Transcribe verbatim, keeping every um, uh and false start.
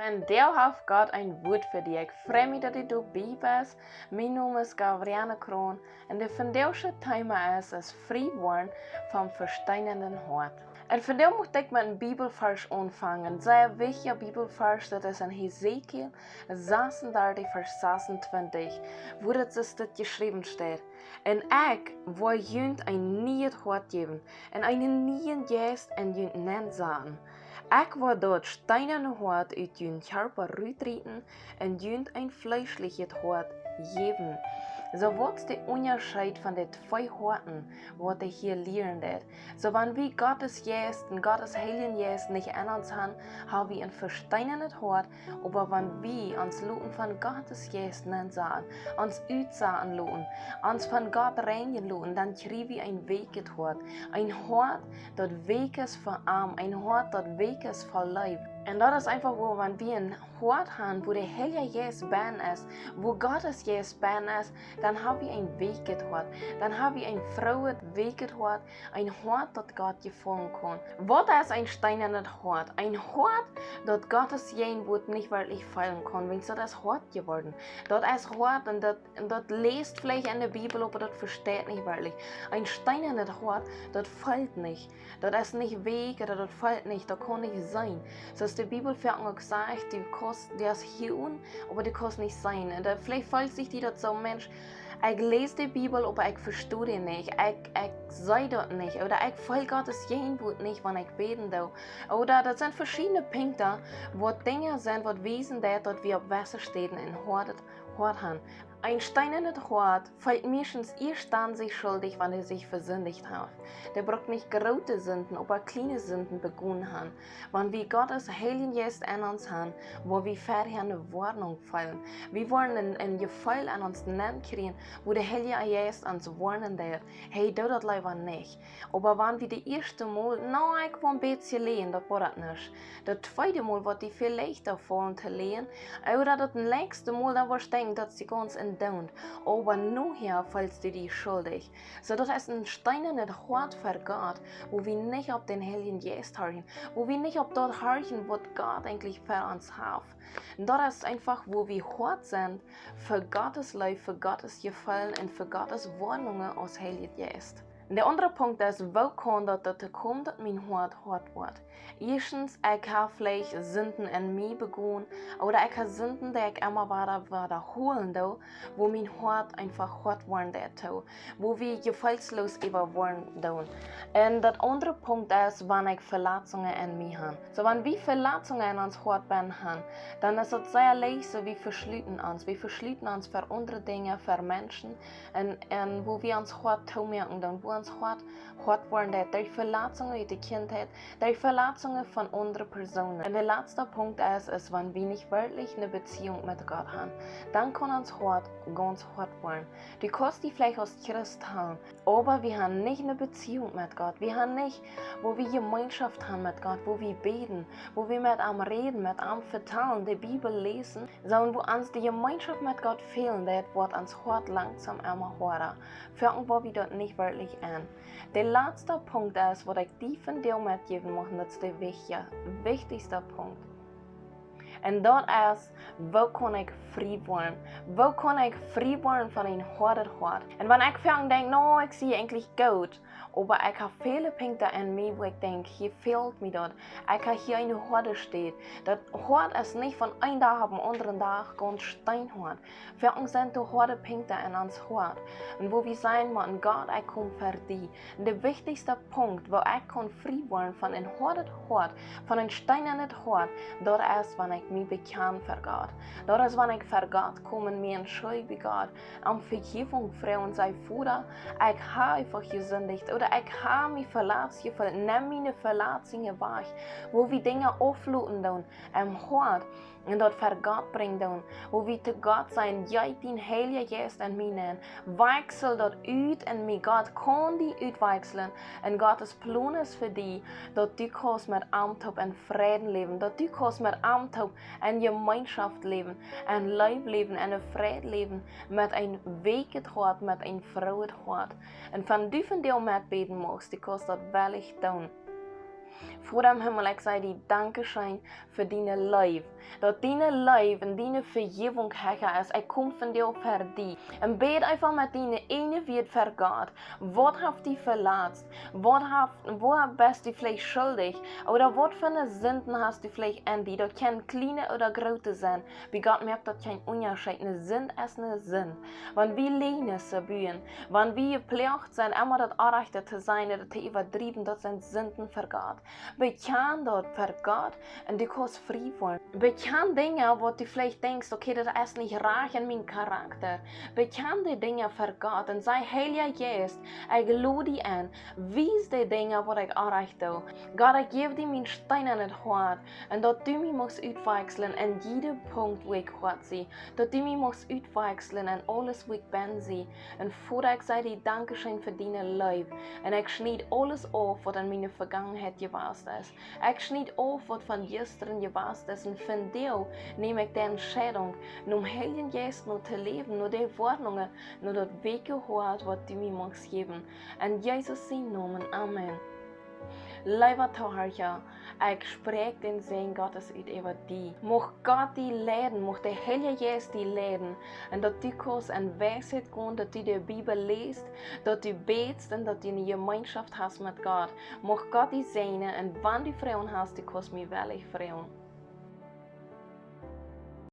Vondoag haft Gott een Wuat fa die. Ekj frei mie, daut du doabie best. Mien Nomen es Gabrielle Kroon un de vondoagsche Thema es, es frie woaren vom vesteenaden Hoat. Un vondoag mucht ekj met een Bibelvarsch aunfangen. Sea wichtja Bibelvarsch, daut es en Hesekiel sasundartich, Varsch sasuntuntich, wua daut es, daut jeschräwen steit: "Un ekj woa junt een nieet Hoat jäwen, un eenen nieen Jeist en junt nensaten. Ekj woa daut steenane Hoat ut junt Kjarpa rutrieten un junt een fleeschlichet Hoat jäwen." Soo, waut es de Unjascheet von de twee Hoaten, waut hee hia lieren deit? Soo, wan wie Gott sien Jeist un Gott sienen Heiljen Jeist nich en ons han, ha wie een vesteenadet Hoat, oba wan wie ons loten von Gott sienen Jeist nensaten, ons utsaten loten, ons von Gott reinjen loten, dan kjrie wie een weekjet Hoat. Een Hoat, daut weekj es fa am, een Hoat, daut weekj es fa Leew. Un daut es eefach, wua wan wie een Hoat han, wua de Heilje Jeist bennen es, wua Gott sien Jeist bennen es, dan ha wie een weekjet Hoat. Dan ha wie een frooet, weekjet Hoat, een Hoat, daut Gott jefaulen kaun. Waut es een steenadet Hoat? Een Hoat, daut Gott sien Wuat nich werkjlich feelen kaun, wiels daut es hoat jeworden. Daut es hoat un daut, un daut läst veleicht en de Bibel, oba daut vesteit nich werkjlich. Een steenadet Hoat, daut feelt nich. Daut es nich weekj, daut, daut feelt nich, daut kaun nich sennen. Soo aus de Bibel foaken uk sajcht, du kaust, du hast Uagen, oba du kaust nich seenen. Un daut, veleicht feelt sikj die daut soo, Mensch, ekj läs de Bibel, oba ekj vesto dee nich. Ekj, ekj see daut nich. Ooda ekj feel Gott sien Wuat nich, wan ekj bäden doo. Ooda daut sent veschiedne Punkten, waut Dinja sent, waut wiesen deit, daut wie opp jewesse Städen een hoatet Hoat han. Een steenadet Hoat feelt meistens ieescht dan sikj schuldich, wan hee sikj vesindicht haft. Dee brukt nich groote Sinden, oba kjliene Sinden begonen han. Wan wie Gott sienen Heiljen Jeist en ons han, woa wie verhäa eene Woarnunk feelen. Wie woaren een, een Jefeel en ons nenkjrieen, wua de Heilje Jeist ons woarnen deit: "Hey, doo daut leewa nich." Oba wan wie daut ieeschte Mol, na, ekj woa een bät läajen, daut woat nuscht. Daut tweede Mol woat die veleicht auffaulen to läajen, ooda daut näakjste Mol, dan woascht denkjen, daut es gaunz endoont. Oba nohäa feelst du die schuldich. Soo, daut es een steenadet Hoat fa Gott, wua wie nich opp dän Heiljen Jeist horchen, wua wie nich opp daut horchen, waut Gott eejentlich fa ons haft. Un daut es eefach, wua wie hoat sent fa Gott siene Leew, fa Gott sien Jefaulen un fa Gott siene Woarnungen aus Heilja Jeist. Un de aundre Punkt es, woo kaun daut, daut daut kjemt, daut mien Hoat hoat woat? Ieeschtens, ekj hab veleicht Sinden en mie begonen, ooda ekj hab Sinden, dee ekj emma wada, wada hoolen doo, wua mien Hoat eefach hoat woaren deit too, wua wie jefeelsloos äwa woaren doonen. Un daut aundre Punkt es, wan ekj Veletzungen en mie hab. Soo, wan wie Veletzungen en ons Hoat bennen han, dan es daut sea leicht, soo, wie veschluten ons. Wie veschluten ons fa aundre Dinja, fa Menschen, un, un wua wie ons Hoat toomoaken doonen, wua ons Hoat hoat woaren deit, derch Veletzungen ut de Kjintheit, derch Veletzungen von aundre Persoonen. Un de latsta Punkt es, es, wan wie nich werkjlich eene Beziehunk met Gott han, dan kaun ons Hoat gaunz hoat woaren. Du kaust die veleicht aus Christ hoolen, oba wie han nich eene Beziehunk met Gott. Wie han nich, wua wie Jemeenschoft han met Gott, wua wie bäden, wua wie met am räden, met am vetalen, de Bibel läsen, sonda wua ons de Jemeenschoft met Gott fält, daut woat ons Hoat langsom emma hoada. Foaken woa wie daut nich werkjlich en. De latsta Punkt es, waut ekj die vondoag metjäwen mucht, un daut es de wichtja-, wichtichsta Punkt. Un daut es, woo kaun ekj frie woaren? Woo kaun ekj frie woaren von een hoadet Hoat? Un wan ekj foaken denkj, na, ekj sie eejentlich goot, oba ekj hab väle Punkten en mie, wua ekj denkj, hia fält mie daut. Ekj hab hia eene hoade Städ. Daut Hoat es nich von een Dach opp dän aundren Dach gaunz steenhoat. Foaken sent doa hoade Punkten en ons Hoat. Un wua wie sajen motten, Gott, ekj kom ver die. Un de wichtichsta Punkt, woo ekj kaun frie woaren von een hoadet Hoat, von een steenadet Hoat, daut es, wan ekj mie bekjan ver Gott. Daut es, wan ekj ver Gott kom un mie entschuldj bie Gott, om Vejäwunk froag un saj: Voda, ekj hab eefach jesindicht, ooda ekj hab mie veletzt jefeelt, nemm miene Veletzungen wajch. Wua wie Dinja aufloten doonen em Hoat un daut ver Gott brinjen doonen, wua wie to Gott sajen: Jeet dien Heilja Jeist en mie nenn, wajchsel daut ut en mie. Gott kaun die utwajchslen. Un Gott sien Plon es fa die, daut du kaust met am toop en Fräd läwen, daut du kaust met am toop en Jemeenschoft läwen, en Leew läwen, en Fräd läwen, met een weekjet Hoat, met een frooet Hoat. Un wan du vondoag metbäden muchst, du kaust daut wellich doonen. Voda em Himmel, ekj saj die Dankeschön fa diene Leew. Daut diene Leew un diene Vejäwunk hecha es. Ekj kom vondoag ver die un bäd eefach met diene eejne Wieed ver Gott. Waut haft die veletzt? Waut haft, wua best du veleicht schuldich? Ooda waut fa ne Sinden hast du veleicht en die? Daut kjennen kjliene ooda groote sennen. Bie Gott moakt daut kjeen Unjascheet. Ne Sind es ne Sind. Wan wie Läajes buen, wan wie jeplocht sent, emma daut Orrajchte to sajen, daut to äwadriewen, daut sent Sinden ver Gott. Bekjan daut ver Gott un du kaust frie woaren. Bekjan Dinja, waut du veleicht denkjst, okay, daut es nich rajcht en mienen Charakta. Bekjan dee Dinja ver Gott un saj: Heilja Jeist, ekj lod die en, wies dee Dinja, waut ekj orrajcht doo. Gott, ekj jäw die mien steenanet Hoat un daut du mie muchst utwakjslen en jieda Punkt, wua ekj Hoat sie. Daut du mie muchst utwakjslen en aules, wua ekj benn sie. Un Voda, ekj saj die Dankeschön fa diene Leew. Un ekj schnied aules auf, waut en miene Vegangenheit jewast es. Ekj schnied auf, waut von jistren jewast es. Un vondoag nem ekj de Entscheidunk, nom Heiljen Jeist no to läwen, no de Woarnungen, no daut weeke Hoat, waut du mie muchst jäwen. En Jesus sienen Nomen, amen. Leewa Tohorcha, ekj spräakj dän Säajen Gottes ut äwa die. Mucht Gott die leiden, mucht de Heilja Jeist die leiden. Un daut du kaust en Weisheit gonen, daut du de Bibel läst, daut du bätst un daut du ne Jemeenschoft hast met Gott. Mucht Gott die säajnen un wan du Froagen hast, du kaust mie wellich froagen.